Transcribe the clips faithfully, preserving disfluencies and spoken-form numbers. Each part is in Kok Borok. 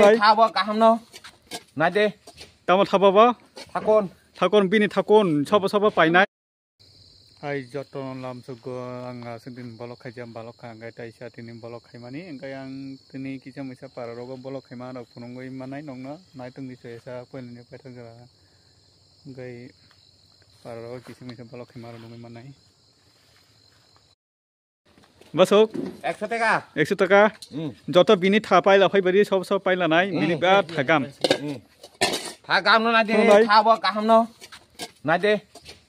Pai. Thabo kaham no. Nai de. Tamo thabo bo? Thakon. Thakon bini thakon sobo sobo painai. Hai joto lamsok go ang aswk din bolok khaijak, bolok kha hwnkhe taisa tini bolok khaimani, hwnkhe ang tini kisa misa para rogo bolok khaima rok phunugwi manai nokno naitok ni soyasa poilani paithak jora hwnkhe para rogo kisa misa bolok khaima rok nugwi manai. Bosok? Ekso taka. Ekso taka? Hmm. Joto bini tha paila phai bari sob sob paila nai, hmm, bini ba thagam. Hmm. Thagam no nai de, thabo kaham no. Nai de.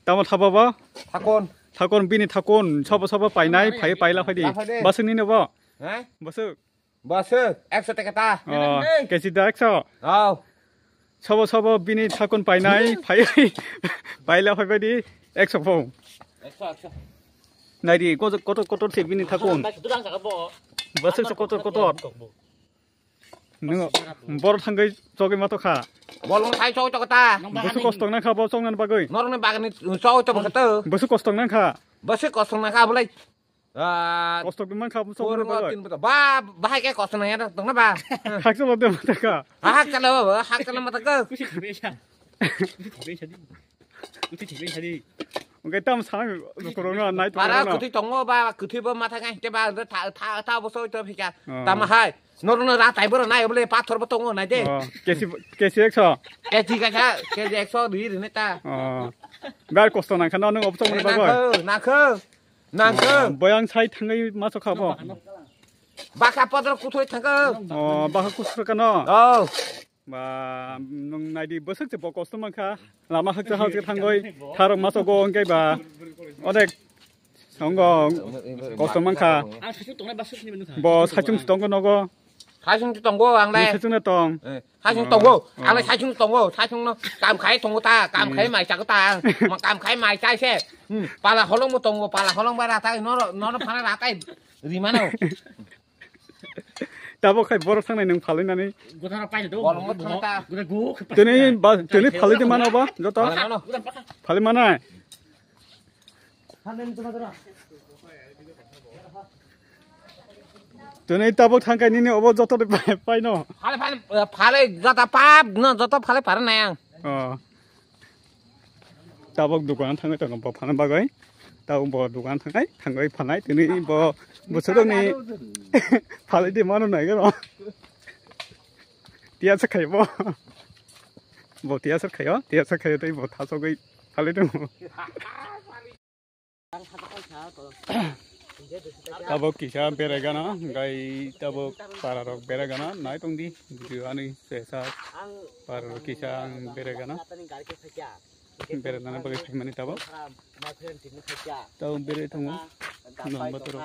Tamo thabo bo? Thakon. Thakon bini thakon sobo sobo painai, phai paila phai di. La phai de. Bosok ni no bo? He? Bosok? Bosok, ekso taka ta. Oh, kechi da ekso? Oh. Sobo sobo bini thakon painai, phai paila phai bai di ekso phung. Ekso, ekso. Nai di, kotor, kotor, kotor se bini thakon. Bosok se kotor, kotor. Nung bor thangwi chogwi ma to kha. Bolong sai chogwi to kha ta. Bosok kostong nang kha, bo chongnani bagwi. Norokni bagani chogwi to kha to. Bosok kostong nang kha. Bosok kostong nang kha, bolai. Ah, kostong man kha, bo chongnani bagwi. Ba, bahai ke kostong nang ya tong na ba. Haksa bo de ma to kha. Haksa lo, haksa lo ma to kha. Kusi thibesa. Kusi thibesa di. Uti thik bai sadi. Hwnkhe tamo sana korokno nai tongmani. Para kwthwi tongo ba, kwthwi bo matha ngai te ba, tha, tha, tha bo soi to phika. Oh. Tamo hai. Norokno ra tai boro nai bole pathor bo tongo nai de. Oh, kesi, kesi ekso. Kesi kaisa, kesi ekso ri ri ne ta. Oh. Bar kosto nang khana nung opso mani bagoi. Nangkho, nangkho. Nangkho. Oh, boyang sai thangwi maso khabo. Baka podro kuthoi thangkho. Oh, baka kuthoi kano. Oh. Ba, nwng naidi bwswk se bo kosto mankha. Lama hakcha hakcha thangoi, tharok masogo hwnkhe ba, onek songo kosto mankha. Ang saichung tongnai ba sukni manu kha. Bo saichung tongo nogo. Saichung tongo ang le. Saichung na tong. Eh, saichung tongo. Ang le saichung tongo. Saichung no kam khai tongo ta, kam khai mai chago ta. Ma kam khai mai chai se. Hmm, pala holong mo tongo, pala holong ba ratai, noro, noro phana ratai. Rimano. Tabok khai borok thangnai nwng phalwi nani. Gudara paina do. Borok mo thang ta. Gudara go. Tini ba, tini phalwi di mano ba, joto. Mano. Phalwi manai. Tini tabok thangkai nini obo joto de pai, paino. Phalwi, phalwi, phalwi, joto pap, no, joto phalwi para nai ang. Oh. Tabok dukan thangwi tongo bo phana bagwi. Tabok bo dukan thangnai, thangwi phanai. Tini bo bwswkni phalwi di mano nai gano. Tiya sa khai bo. Bo tiya sa khayo, tiya sa khayo tei bo thasogwi phalwi tongo. Tabok kisa berai gana, gai tabok para rok berai gana, nai tong di, video ani sesa para rok kisa ang berai gana, berai nana bagwi phaimani tabok, tabok berai tongo, nang bator rok.